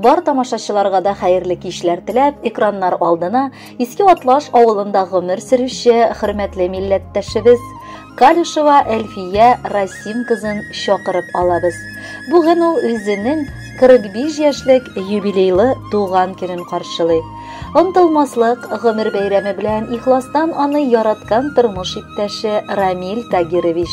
Бар тамашачыларга да хәерле кичләр теләп, экраннар алдына Иске Атлаш авылында гомер сөрүче хөрмәтле милләттәшебез Калишева Әлфия Расим кызын чакырып алабыз. Бүген ул үзенең 45 яшьлек юбилейлы туган көнен каршылый. Онтылмаслык гомер бәйрәме белән ихластан аны яраткан тормыш иптәше Рамиль Тагирович,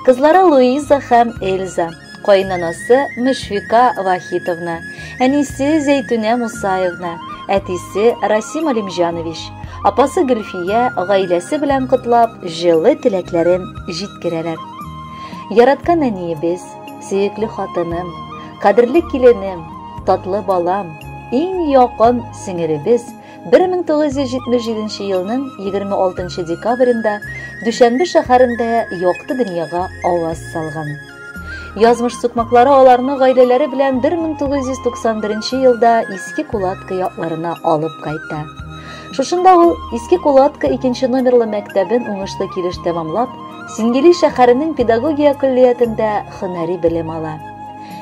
кызлары Луиза һәм Эльза, кайнанасы Мөшфика Вахитовна, әнисе Зәйтүнә Мусаевна, әтисе Расим Алимҗанович, апасы Гөлфия гаиләсе белән котлап, җылы теләкләрен җиткерәләр. Яраткан әниебез, сөекле хатыным, кадерле киленем, татлы балам, иң якын сеңелебез 1977 елның 26 декабрендә Дүшәнбе шәһәрендә якты дөньяга аваз салган. Язмыш сукмаклары аларны гаиләләре белән 1991 елда Иске Кулатка якларына алып кайта. Шушында ул Иске Кулатка икенче номерлы мәктәбен уңышлы килеш тәмамлап, Сингели шәһәренең педагогия көллиятендә һөнәри белем ала.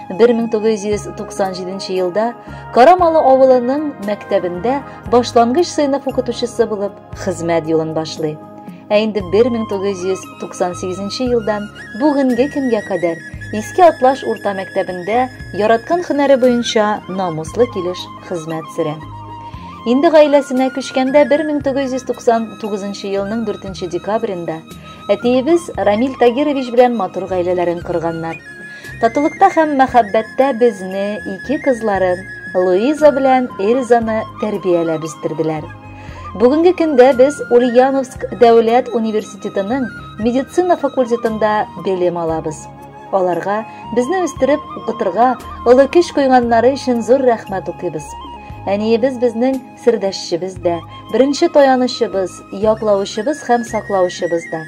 1997 елда Карамалы авылының мәктәбендә башлангыч сыйныф укытучысы булып хезмәт юлын башлый. Ә инде 1998 елдан бүгенге көнгә кадәр Иске Атлаш урта мәктәбендә яраткан һөнәре буенча намуслы килеш хезмәт сөрә. Инде гаиләсенә күчкәндә 1999 елның 4 декабрендә әтиебез Рамил Тагирович белән матур гаиләләрен корганнар. Татулыкта һәм мәхәббәттә безне ике кызларын, Луиза белән Эльзаны тәрбияләп үстерделәр. Бүгенге көндә без Ульяновск дәүләт университетының медицина факультетында белем алабыз. Аларга безне үстереп укытырга олы көч куйганнары өчен зур рәхмәт укыйбыз. Әниебез безнең сердәшчебез дә, беренче таянычыбыз, яклаучыбыз һәм саклаучыбыз да.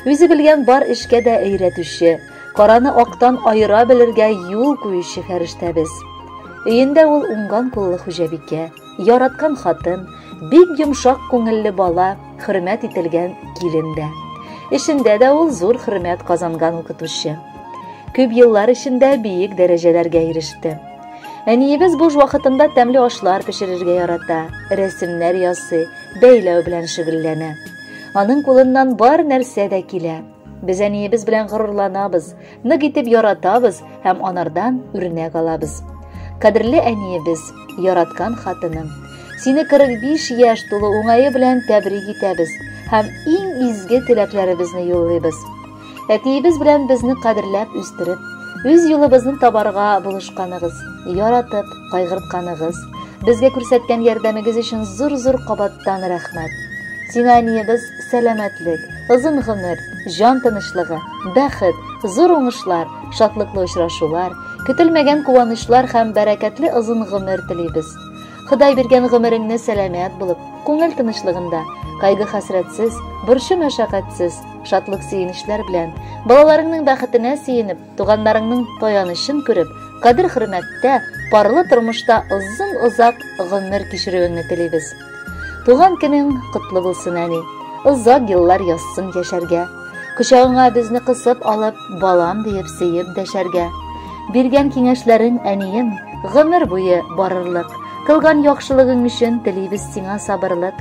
Үзе белгән бар эшкә дә өйрәтүче, караны актан аера белергә юл куючы фәрештәбез. Өендә ул уңган куллы хуҗабикә, яраткан хатын, бик йомшак күңелле бала, хөрмәт ителгән килен дә. Эшендә дә ул зур хөрмәт казанган укытучы. Күп еллар эчендә биек дәрәҗәләргә иреште. Әниебез буш вакытында тәмле ашлар пешерергә ярата, рәсемнәр ясый, бәйләү белән шөгыльләнә. Аның кулыннан бар нәрсә дә килә. Без әниебез белән горурланабыз, нык итеп яратабыз һәм анардан үрнәк алабыз. Кадерле әниебез, яраткан хатыным, сине 45 яшь тулы уңае белән тәбрик итәбез һәм иң изге теләкләребезне юллыйбыз. Әтиебез белән безне кадерләп үстереп, үз юлыбызны табарга булышканыгыз, яратып, кайгыртканыгыз, безгә күрсәткән ярдәмегез өчен зур-зур кабаттан рәхмәт. Сиңа әниебез сәламәтлек, озын гомер, җан тынычлыгы, бәхет, зур уңышлар, шатлыклы очрашулар, көтелмәгән куанычлар һәм бәрәкәтле озын гомер телибез. Ходай биргән гомереңне сәламәт булып, күңел тынычлыгында, кайгы-хәсрәтсез, борчу-мәшәкатьсез, шатлык-сөенечләр белән, балаларыңның бәхетенә сөенеп, туганнарыңның таянычын күреп, кадер-хөрмәттә, парлы тормышта озын-озак гомер кичерүеңне телибез. Туган көнең котлы булсын, әни. Озак еллар язсын яшәргә. Кочагыңа безне кысып алып, балам диеп сөеп дәшәргә. Биргән киңәшләрең, әнием, гомер буе барырлык. Кылган яхшылыгың өчен телибез сиңа сабырлык.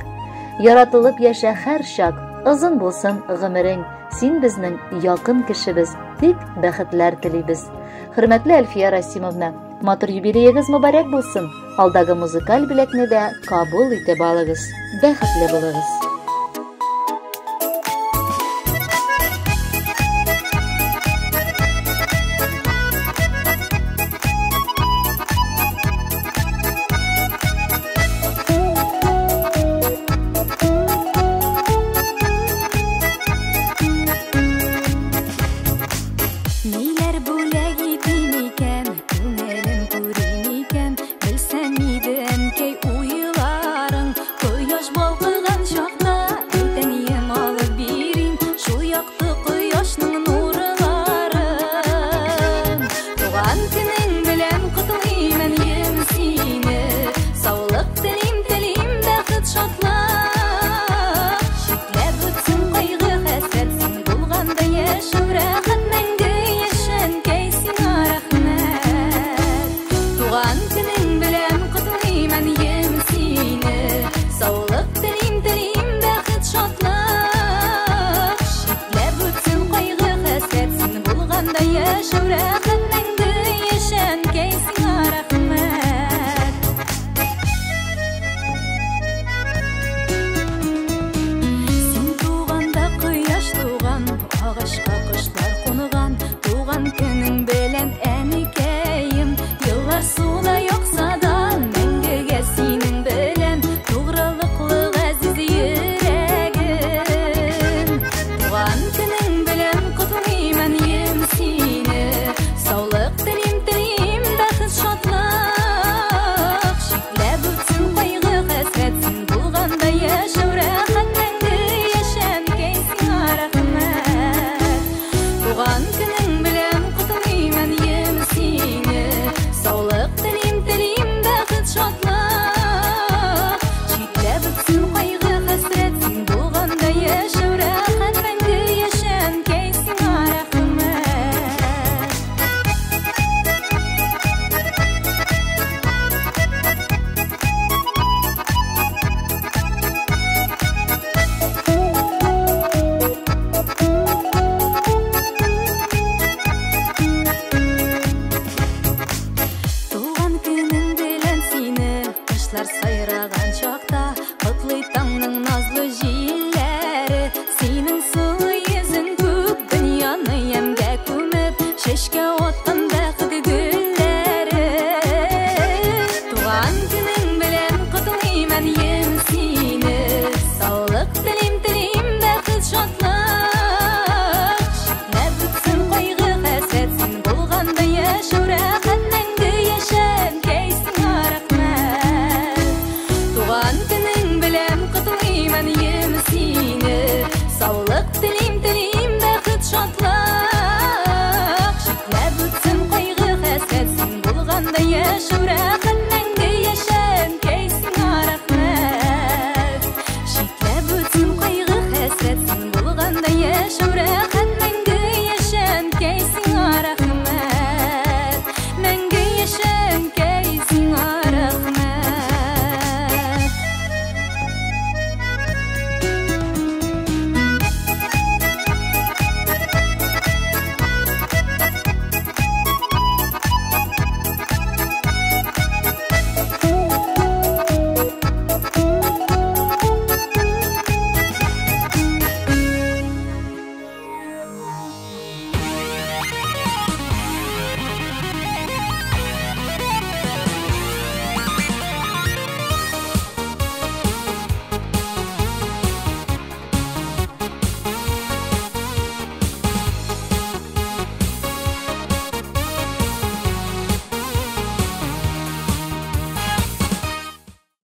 Яратылып яшә һәр чак, озын булсын гомерең. Син безнең якын кешебез, тик бәхетләр телибез. Хөрмәтле Әлфия Расимовна, матур юбилеегыз мөбарәк булсын. Алдагы музыкаль бүләкне дә кабул итеп алыгыз. Бәхетле булыгыз.